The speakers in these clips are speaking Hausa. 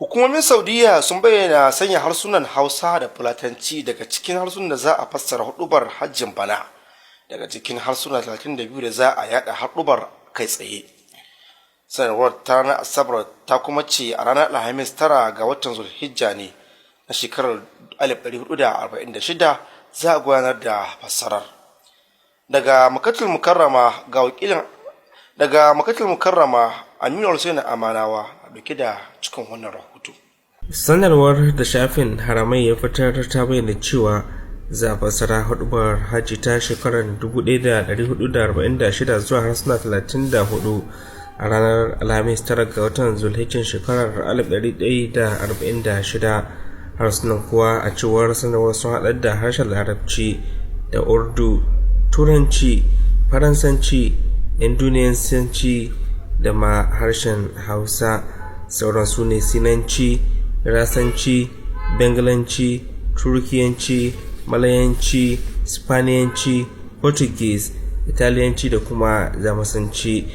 Hukumomin Saudiya sun bayyana sanya harsunan Hausa da Fulatanci daga cikin harsunan da za a fassara hudubar hajjin bana, daga cikin harsuna 32 da za a yada hudubar kai tsaye. Sanarwar ta ranar Asabar ta kuma ce a ranar Alhamis 9 ga watan Zulhijja ne na shekarar 1446 za a gudanar da fassarar. Daga Makkatul Mukarrama ga wakilin, daga Makkatul Mukarrama, Aminu Hussein Amanawa a dauke da cikin wannan rahoto. Sanarwar da shafin Haramai ya fitar ta bayyana cewa za a fassara hudubar hajji ta shekarar 1446 zuwa harsuna 34 a ranar Alhamis 9 ga watan Zulhijjin shekarar 1146. Harsunan kuwa, a cewar sanarwar, sun haɗar da harshen Larabci da Urdu, Turanci, Faransanci, Indonesiyanci da ma harshen Hausa. Sauran su ne Sinanci, Rasanci, Bengalanci, Turkiyanci, Malayanci, Spaniyanci, Portuguese, Italiyanci da kuma Jamusanci.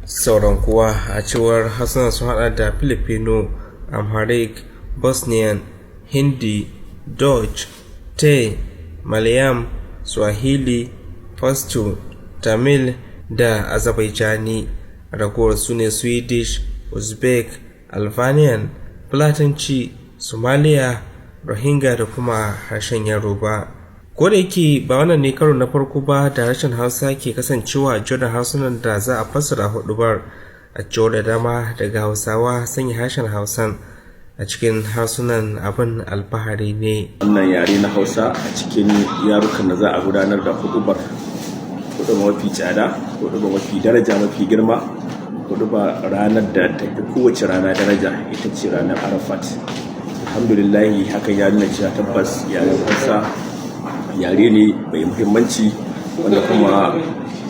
Sauran kuwa, a cewar harsunan, sun hada da Filipino, Amharic, Bosnian, Hindi, Dutch, Thai, Malayalam, Swahili, Pashto, Tamil da Azerbaijani. Ragowar su ne Swedish, Uzbek, Albanian, Fulatanci, Somalia, Rohingya da kuma harshen Yoruba. Ko da yake ba wannan ne karo na farko ba da harshen Hausa ke kasancewa a jerin harsunan da za a fassara hudubar, a cewar da dama daga Hausawa, sanya harshen Hausan a cikin harsunan abin alfahari ne. Wannan yare na Hausa a cikin yarukan da za a gudanar da hudubar, hudubar mafi tsada, hudubar mafi daraja, mafi girma, hudubar ranar da ta fi kowace rana daraja, ita ce ranar Arafat. Alhamdulillahi, hakan ya nuna cewa tabbas yaren Hausa yare ne mai muhimmanci, wanda kuma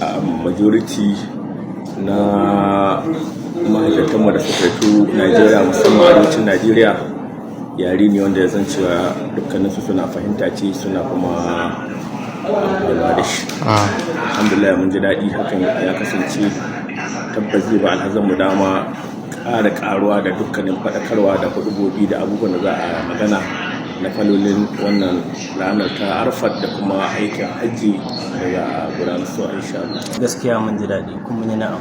a majority na mahajjatanmu da suka fito Najeriya, musamman arewacin Najeriya, yare ne wanda ya zan cewa dukkaninsu suna fahimta ce, suna kuma amfanuwa da shi. Alhamdulillah, mun ji daɗi. Hakan ya kasance tabbas zai ba alhazanmu dama ƙara ƙaruwa da dukkanin faɗakarwa da hudubobi da abubuwan da za a magana na falolin wannan ranar ta Arfat da kuma aikin hajji da za a gudanar su, insha Allah. Gaskiya mun ji daɗi kuma mun yi na'am,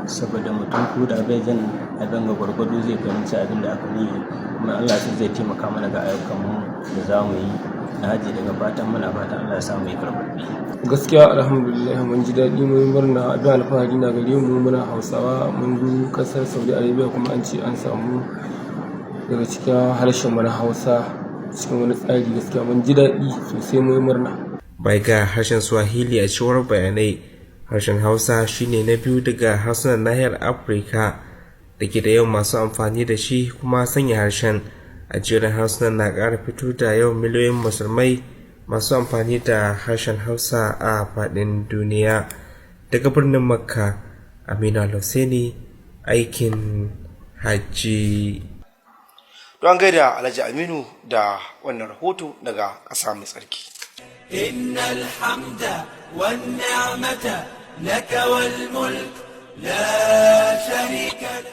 saboda mutum ko da bai jin abin ga gwargwado zai fahimci abin da aka yi, kuma Allah sai zai taimaka mana ga ayyukan mu da za mu yi na haji. Daga fatan muna fatan Allah ya sa mu yi karɓaɓɓe. Gaskiya alhamdulillah, mun ji daɗi, mun yi murna. Abin alfahari na gare mu, muna Hausawa, mun zo ƙasar Saudi Arabia kuma an ce an samu daga cikin harshen mu na Hausa cikin wani tsari. Gaskiya mun ji daɗi sosai, mun yi murna. Bai ga harshen Swahili, a cewar bayanai, harshen Hausa shine na biyu daga harsunan nahiyar Afirka da ke da yawan masu amfani da shi, kuma sanya harshen a jerin harsunan na ƙara fito da yawan miliyoyin Musulmai masu amfani da harshen Hausa a faɗin duniya. Daga birnin Makka, Aminu Alhussaini, Aikin Hajji. Don gaida Alhaji Aminu da wannan rahoto daga ƙasa mai tsarki. إن الحمد والنعمة لك والملك لا شريك لك.